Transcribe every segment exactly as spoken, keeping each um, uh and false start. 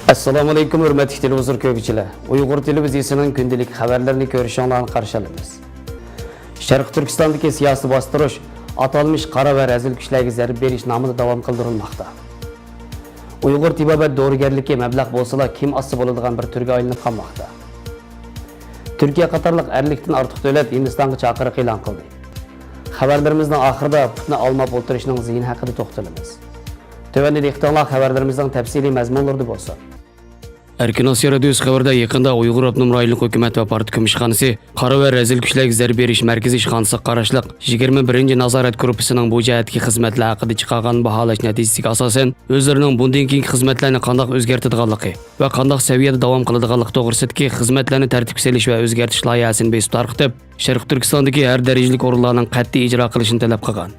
ئەسسالامۇئەلەيكۇم، ھۆرمەتلىك تېلېۋىزور كۆرگۈچىلەر! ئۇيغۇر تېلېۋىزىيىسىنىڭ كۈندىلىك خەۋەرلىرىنى كۆرۈشۈڭلارنى قارشى ئالىمىز. شەرقىي تۈركىستاندىكى سىياسىي باستۇرۇش ئاتالمىش قارا ۋە رەزىل كۈچلەرگە زەربە بېرىش نامىدا داۋام قىلدۇرۇلماقتا. ئۇيغۇر تېبابەت دورىگەرلىكى مەبلەغ بولسىلا كىم ئاتسا بولىدىغان بىر تۈرگە ئايلىنىپ قالماقتا. تۈركىيە قاتارلىق ئەللىكتىن ئارتۇق دۆلەت ھىندىستانغا چاقىرىق ئېلان قىلدى. خەۋەرلىرىمىزنىڭ ئاخىرىدا پۇتنى ئالماپ ئولتۇرۇشنىڭ زىيىنى ھەققىدە توختىلىمىز. تۆۋەندە دىققىتىڭلار خەۋەرلىرىمىزنىڭ تەپسىلىي مەزمۇنلىرىدا بولسۇن. ئەركىن ئاسىيا رادىيوسى خەۋىرىدە يېقىندا ئۇيغۇر ئاپتونوم رايونلۇق ھۆكۈمەت ۋە پارتكوم ئىشخانىسى قارا ۋە رەزىل كۈچلەرگە زەربە بېرىش مەركىزىي ئىشخانىسىغا قاراشلىق يىگىرمە بىرىنچى نازارەت گۇرۇپپىسىنىڭ بۇ جەھەتتىكى خىزمەتلەر ھەققىدە چىقارغان باھالاش نەتىجىسىگە ئاساسەن، ئۆزلىرىنىڭ بۇندىن كېيىنكى خىزمەتلەرنى قانداق ئۆزگەرتىدىغانلىقى ۋە قانداق سەۋىيەدە داۋام قىلىدىغانلىقى توغرىسىدىكى خىزمەتلەرنى تەرتىپكە سېلىش ۋە ئۆزگەرتىش لايىھەسىنى بېسىپ تارقىتىپ، شەرقىي تۈركىستاندىكى ھەر دەرىجىلىك ئورۇنلارنىڭ قەتئىي ئىجرا قىلىشىنى تەلەپ قىلغان.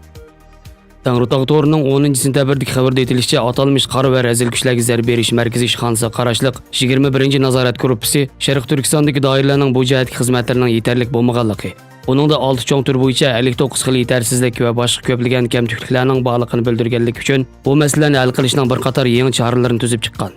تەڭرىتاغ تورىنىڭ ئونىنچى سېنتەبىردىكى خەۋىرىدە ئېيتىلىشىچە، ئاتالمىش قارا ۋە رەزىل كۈچلەرگە زەربە بېرىش مەركىزىي ئىشخانىسىغا قاراشلىق يىگىرمە بىرىنچى نازارەت گۇرۇپپىسى شەرقىي تۈركىستاندىكى دائىرىلەرنىڭ بۇ جەھەتتىكى خىزمەتلىرىنىڭ يېتەرلىك بولمىغانلىقى، ئۇنىڭدا ئالتە چوڭ تۈر بويىچە ئەللىك توققۇز خىل يېتەرسىزلىك ۋە باشقا كۆپلىگەن كەمتۈكلۈكلەرنىڭ بارلىقىنى بىلدۈرگەنلىكى ئۈچۈن، بۇ مەسىلىلەرنى ھەل قىلىشنىڭ بىر قاتار يېڭى چارىلىرىنى تۈزۈپ چىققان.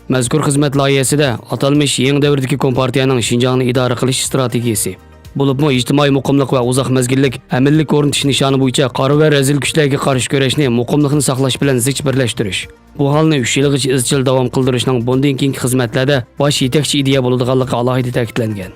مەزكۇر خىزمەت لايىھەسىدە ئاتالمىش يېڭى دەۋردىكى كومپارتىيەنىڭ شىنجاڭنى ئىدارە قىلىش ئىستراتېگىيەسى، بولۇپمۇ ئىجتىمائىي مۇقىملىق ۋە ئۇزاق مەزگىللىك ئەمىنلىك ئورنىتىش نىشانى بويىچە قارا ۋە رەزىل كۈچلەرگە قارشى كۈرەشنى مۇقىملىقنى ساقلاش بىلەن زىچ بىرلەشتۈرۈش، بۇ ھالنى ئۈچ يىلغىچە ئىزچىل داۋام قىلدۇرۇشنىڭ بۇندىن كېيىنكى خىزمەتلەردە باش يېتەكچى ئىدىيە بولىدىغانلىقى ئالاھىدە تەكىتلەنگەن.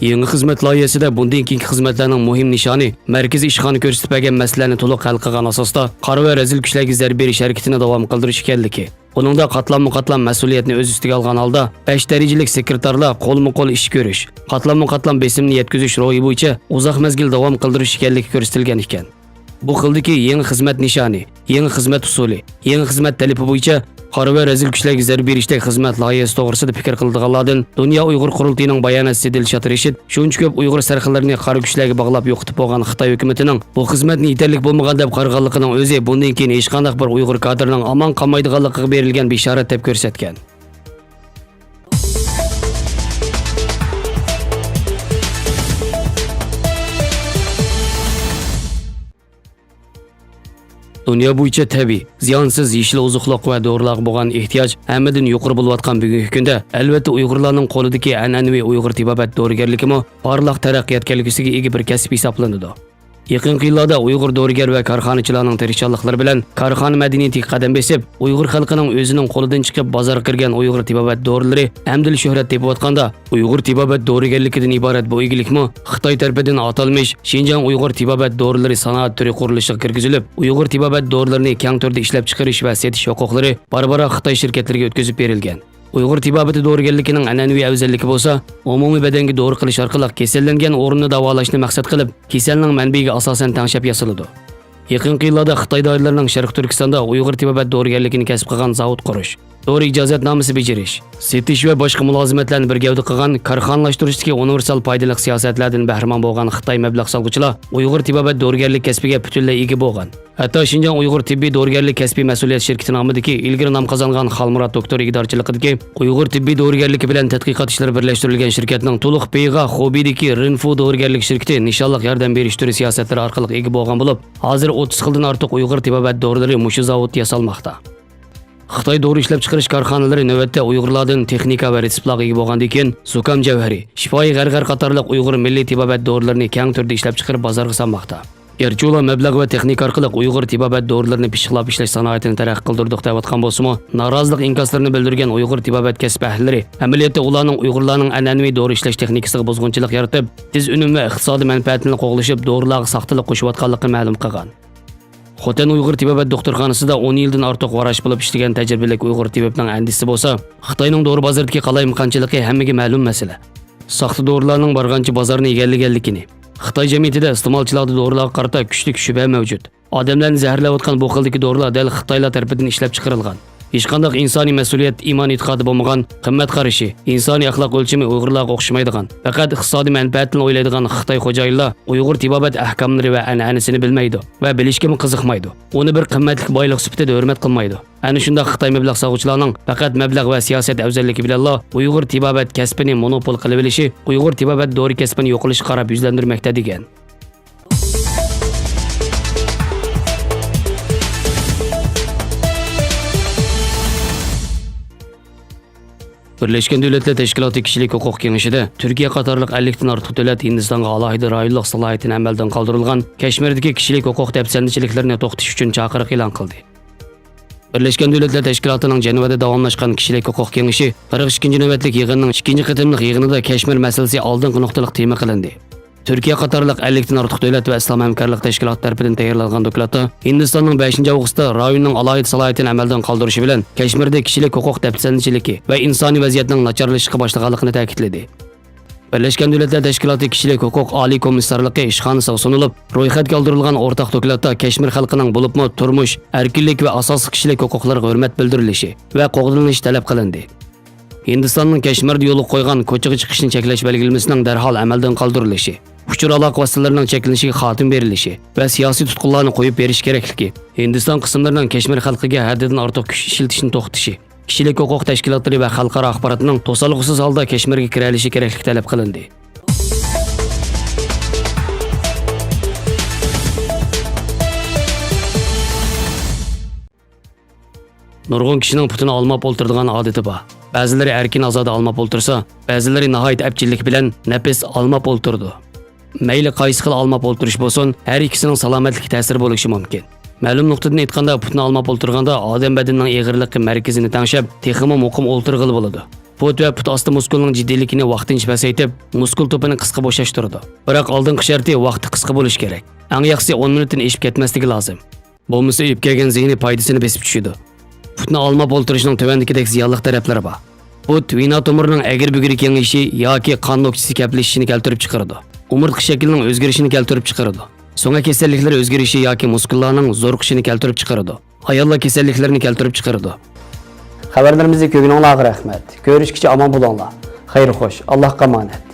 يېڭى خىزمەت لايىھەسىدە بۇندىن كېيىنكى خىزمەتلەرنىڭ مۇھىم نىشانى مەركىزىي ئىشخانا كۆرسىتىپ بەرگەن مەسىلىلەرنى تولۇق ھەل قىلغان ئاساستا قارا ۋە رەزىل كۈچلەرگە زەربە بېرىش ھەرىكىتىنى داۋام قىلدۇرۇش ئىكەنلىكى، ئۇنىڭدا قاتلاممۇ قاتلام مەسئۇلىيەتنى ئۆز ئۈستىگە ئالغان ھالدا بەش دەرىجىلىك سېكرېتارلار قولمۇ قول ئىش كۆرۈش، قاتلاممۇ قاتلام بېسىمنى يەتكۈزۈش روھى بويىچە ئۇزاق مەزگىل داۋام قىلدۇرۇش ئىكەنلىكى كۆرسىتىلگەن ئىكەن. بۇ خىلدىكى يېڭى خىزمەت نىشانى، يېڭى خىزمەت ئۇسۇلى، يېڭى خىزمەت تەلىپى بويىچە قارا ۋە رەزىل كۈچلەرگە زەربە بېرىشتەك خىزمەت لايىھەسى توغرىسىدا پىكىر قىلىدىغانلاردىن دۇنيا ئۇيغۇر قۇرۇلتىيىنىڭ باياناتچىسى دىلشات رېشىت شۇنچە كۆپ ئۇيغۇر سەرخىللىرىنى قارا كۈچلەرگە باغلاپ يوقىتىپ بولغان خىتاي ھۆكۈمىتىنىڭ بۇ خىزمەتنى يېتەرلىك بولمىغان دەپ قارىغانلىقىنىڭ ئۆزى بۇندىن كېيىن ھېچقانداق بىر ئۇيغۇر كادىرنىڭ ئامان قالمايدىغانلىقىغا بېرىلگەن بېشارەت دەپ كۆرسەتكەن. دۇنيا بويىچە تەبىئىي، زىيانسىز يېشىل ئوزۇقلۇق ۋە دورىلارغا بولغان ئېھتىياج ھەممىدىن يۇقىرى بولۇۋاتقان بۈگۈنكى كۈندە، ئەلۋەتتە، ئۇيغۇرلارنىڭ قولىدىكى ئەنئەنىۋى ئۇيغۇر تېبابەت دورىگەرلىكىمۇ پارلاق تەرەققىيات كەلگۈسىگە ئىگە بىر كەسىپ ھېسابلىنىدۇ. يېقىنقى يىللاردا ئۇيغۇر دورىگەر ۋە كارخانىچىلارنىڭ تىرىشچانلىقلىرى بىلەن كارخانا مەدەنىيىتىگە قەدەم بېسىپ، ئۇيغۇر خەلقىنىڭ ئۆزىنىڭ قولىدىن چىقىپ بازارغا كىرگەن ئۇيغۇر تېبابەت دورىلىرى ئەمدىلا شۆھرەت تېپىۋاتقاندا، ئۇيغۇر تېبابەت دورىگەرلىكىدىن ئىبارەت بۇ ئىگىلىكمۇ خىتاي تەرىپىدىن ئاتالمىش شىنجاڭ ئۇيغۇر تېبابەت دورىلىرى سانائەت تۈرى قۇرۇلۇشىغا كىرگۈزۈلۈپ، ئۇيغۇر تېبابەت دورىلىرىنى كەڭ تۈردە ئىشلەپچىقىرىش ۋە سېتىش ھوقۇقلىرى بارا-بارا خىتاي شىركەتلىرىگە ئۆتكۈزۈپ بېرىلگەن. ئۇيغۇر تېبابىتى دورىگەرلىكىنىڭ ئەنئەنىۋى ئەۋزەللىكى بولسا، ئومۇمىي بەدەنگە دورا قىلىش ئارقىلىق كېسەللەنگەن ئورۇننى داۋالاشنى مەقسەت قىلىپ، كېسەلنىڭ مەنبىيىگە ئاساسەن تەڭشەپ ياسىلىدۇ. يېقىنقى يىللاردا خىتاي دائىرىلىرىنىڭ شەرقىي تۈركىستاندا ئۇيغۇر تېبابەت دورىگەرلىكىنى كەسىپ قىلغان زاۋۇت قۇرۇش، دورا ئىجازەتنامىسى بېجىرىش، سېتىش ۋە باشقا مۇلازىمەتلەرنى بىر گەۋدە قىلغان كارخانىلاشتۇرۇشتىكى ئۇنىۋېرسال پايدىلىق سىياسەتلەردىن بەھرىمەن بولغان خىتاي مەبلەغ سالغۇچىلار ئۇيغۇر تېبابەت دورىگەرلىك كەسپىگە پۈتۈنلەي ئىگە بولغان. ھەتتا شىنجاڭ ئۇيغۇر تېببىي دورىگەرلىك كەسپىي مەسئۇلىيەت شىركىتى نامىدىكى ئىلگىرى نام قازانغان خالمۇرات دوكتور ئىگىدارچىلىقىدىكى ئۇيغۇر تېببىي دورىگەرلىكى بىلەن تەتقىقات ئىشلىرى بىرلەشتۈرۈلگەن شىركەتنىڭ تولۇق پېيىغا خۇبېيدىكى رىنفۇ دورىگەرلىك شىركىتى نىشانلىق ياردەم بېرىش تۈرى سىياسەتلىرى ئارقىلىق ئىگە بولغان بولۇپ، ھازىر ئوتتۇز خىلدىن ئارتۇق ئۇيغۇر تېبابەت دورىلىرى مۇشۇ زاۋۇتتا ياسالماقتا. خىتاي دورا ئىشلەپچىقىرىش كارخانىلىرى نۆۋەتتە ئۇيغۇرلاردىن تېخنىكا ۋە رېتسېپلارغا ئىگە بولغاندىن كېيىن، زۇكام جەۋھىرى، شىپائى غەرغەر قاتارلىق ئۇيغۇر مىللىي تېبابەت دورىلىرىنى كەڭ تۈردە ئىشلەپچىقىرىپ بازارغا سالماقتا. گەرچە ئۇلار مەبلەغ ۋە تېخنىكا ئارقىلىق ئۇيغۇر تېبابەت دورىلىرىنى پىششىقلاپ ئىشلەش سانائىتىنى تەرەققىي قىلدۇردۇق دەۋاتقان بولسىمۇ، نارازىلىق ئىنكاسلىرىنى بىلدۈرگەن ئۇيغۇر تېبابەت كەسىپ ئەھلىلىرى ئەمەلىيەتتە ئۇلارنىڭ ئۇيغۇرلارنىڭ ئەنئەنىۋى دورا ئىشلەش تېخنىكىسىغا بۇزغۇنچىلىق يارىتىپ، تېز ئۈنۈم ۋە ئىقتىسادىي مەنپەئەتىنى قوغلىشىپ، دورىلارغا ساختىلىق قوشۇۋاتقانلىقىنى مەلۇم قىلغان. خوتەن ئۇيغۇر تېبابەت دوختۇرخانىسىدا ئون يىلدىن ئارتۇق ۋاراش بولۇپ ئىشلىگەن تەجرىبىلىك ئۇيغۇر تېبىپنىڭ ئەندىشىسى بولسا، خىتاينىڭ دورا بازىرىدىكى قالايمىقانچىلىقى ھەممىگە مەلۇم مەسىلە. ساختا دورىلارنىڭ بارغانچە بازارنى ئىگىلىگەنلىكىنى، خىتاي جەمئىيىتىدە ئىستېمالچىلاردا دورىلارغا قارىتا كۈچلۈك شۈبھە مەۋجۇت. ئادەملەرنى زەھەرلەۋاتقان بۇ خىلدىكى دورىلار دەل خىتايلار تەرىپىدىن ئىشلەپچىقىرىلغان. ھېچقانداق ئىنسانىي مەسئۇلىيەت، ئىمان ئېتىقادى بولمىغان، قىممەت قارىشى، ئىنسانىي ئەخلاق ئۆلچىمى ئۇيغۇرلارغا ئوخشىمايدىغان، پەقەت ئىقتىسادىي مەنپەئەتىنى ئويلايدىغان خىتاي خوجايىنلار ئۇيغۇر تېبابەت ئەھكاملىرى ۋە ئەنئەنىسىنى بىلمەيدۇ ۋە بىلىشكىمۇ قىزىقمايدۇ. ئۇنى بىر قىممەتلىك بايلىق سۈپىتىدە ھۆرمەت قىلمايدۇ. ئەنە شۇنداق خىتاي مەبلەغ سالغۇچىلارنىڭ پەقەت مەبلەغ ۋە سىياسەت ئەۋزەللىكى بىلەنلا ئۇيغۇر تېبابەت كەسپىنى مونوپول قىلىۋېلىشى ئۇيغۇر تېبابەت دورا كەسپىنى يوقىلىشقا قاراپ يۈزلەندۈرمەكتە، دېگەن. بىرلەشكەن دۆلەتلەر تەشكىلاتى كىشىلىك ھوقۇق كېڭىشىدە تۈركىيە قاتارلىق ئەللىكتىن ئارتۇق دۆلەت ھىندىستانغا ئالاھىدە رايونلۇق سالاھىيىتىنى ئەمەلدىن قالدۇرۇلغان كەشمىردىكى كىشىلىك ھوقۇق دەپسەندىچىلىكلىرىنى توختىتىش ئۈچۈن چاقىرىق ئېلان قىلدى. بىرلەشكەن دۆلەتلەر تەشكىلاتىنىڭ جەنۋەدە داۋاملاشقان كىشىلىك ھوقۇق كېڭىشى قىرىق ئىككىنچى نۆۋەتلىك يىغىنىنىڭ ئىككىنچى قېتىملىق يىغىنىدا كەشمىر مەسىلىسى ئالدىنقى نۇقتىلىق تېما قىلىندى. تۈركىيە قاتارلىق ئەللىكتىن ئارتۇق دۆلەت ۋە ئىسلام ھەمكارلىق تەشكىلاتى تەرىپىدىن تەييارلانغان دوكلاتتا ھىندىستاننىڭ بەشىنچى ئاۋغۇستتا رايوننىڭ ئالاھىدە سالاھىيىتىنى ئەمەلدىن قالدۇرۇشى بىلەن كەشمىردە كىشىلىك ھوقۇق دەپسەندىچىلىكى ۋە ئىنسانىي ۋەزىيەتنىڭ ناچارلىشىشقا باشلىغانلىقىنى تەكىتلىدى. بىرلەشكەن دۆلەتلەر تەشكىلاتى كىشىلىك ھوقۇق ئالىي كومىسسارلىقى ئىشخانىسىغا سۇنۇلۇپ، رويخەتكە ئالدۇرۇلغان ئورتاق دوكلاتتا كەشمىر خەلقىنىڭ، بولۇپمۇ تۇرمۇش، ئەركىنلىك ۋە ئاساسىي كىشىلىك ھوقۇقلارغا ھۆرمەت بىلدۈرۈلۈشى ۋە قوغدىلىشى تەلەپ قىلىندى. ھىندىستاننىڭ كەشمىردە يولغا قويغان كوچىغا چىقىشنى چەكلەش بەلگىلىمىسىنىڭ دەرھال ئەمەلدىن قالدۇرۇلۇشى، ئۇچۇر ئالاقە ۋاسىتىلىرىنىڭ چەكلىنىشىگە خاتىمە بېرىلىشى ۋە سىياسىي تۇتقۇنلارنى قويۇپ بېرىش كېرەكلىكى، ھىندىستان قىسىملىرىنىڭ كەشمىر خەلقىگە ھەددىدىن ئارتۇق كۈچ ئىشلىتىشنى توختىتىشى، كىشىلىك ھوقۇق تەشكىلاتلىرى ۋە خەلقئارا ئاخباراتنىڭ توسالغۇسىز ھالدا كەشمىرگە كىرەلىشى كېرەكلىكى تەلەپ قىلىندى. نۇرغۇن كىشىنىڭ پۇتىنى ئالماپ ئولتۇرىدىغان ئادىتى بار. بەزىلىرى ئەركىن ئازادە ئالماپ ئولتۇرسا، بەزىلىرى ناھايىتى ئەپچىللىك بىلەن نەپىس ئالماپ ئولتۇرىدۇ. مەيلى قايسى خىل ئالماپ ئولتۇرۇش بولسۇن، ھەر ئىككىسىنىڭ سالامەتلىككە تەسىرى بولۇشى مۇمكىن. مەلۇم نۇقتىدىن ئېيتقاندا، پۇتنى ئالماپ ئولتۇرغاندا ئادەم بەدىنىنىڭ ئېغىرلىقى مەركىزىنى تەڭشەپ، تېخىمۇ مۇقىم ئولتۇرغىلى بولىدۇ. پۇت ۋە پۇت ئاستى مۇسكۇلىنىڭ جىددىيلىكىنى ۋاقتىنچە پەسەيتىپ، مۇسكۇل توپىنى قىسقا بوشاشتۇرىدۇ. بىراق ئالدىنقى شەرتى ۋاقتى قىسقا بولۇشى كېرەك. ئەڭ ياخشىسى ئون مىنۇتتىن ئېشىپ كەتمەسلىكى لازىم. بولمىسا ئېلىپ كەلگەن زىيىنى پايدىسىنى بېسىپ چۈشىدۇ. پۇتنى ئالماپ ئولتۇرۇشنىڭ تۆۋەندىكىدەك زىيانلىق تەرەپلىرى بار. پۇت ۋېنا تومۇرىنىڭ ئەگرى-بۈگرى كېڭىيىشى ياكى قان نۆكچىسى كەپلىشىشىنى كەلتۈرۈپ چىقىرىدۇ. ئومۇرتقا شەكلىنىڭ ئۆزگىرىشىنى كەلتۈرۈپ چىقىرىدۇ. سۆڭەك كېسەللىكلىرى ئۆزگىرىشى ياكى مۇسكۇللارنىڭ زورىقىشىنى كەلتۈرۈپ چىقىرىدۇ. ئاياللار كېسەللىكلىرىنى كەلتۈرۈپ چىقىرىدۇ. خەۋەرلىرىمىزنى كۆرگىنىڭلارغا رەھمەت. كۆرۈشكىچە ئامان بولۇڭلار. خەير خوش. ئاللاھقا ئامانەت.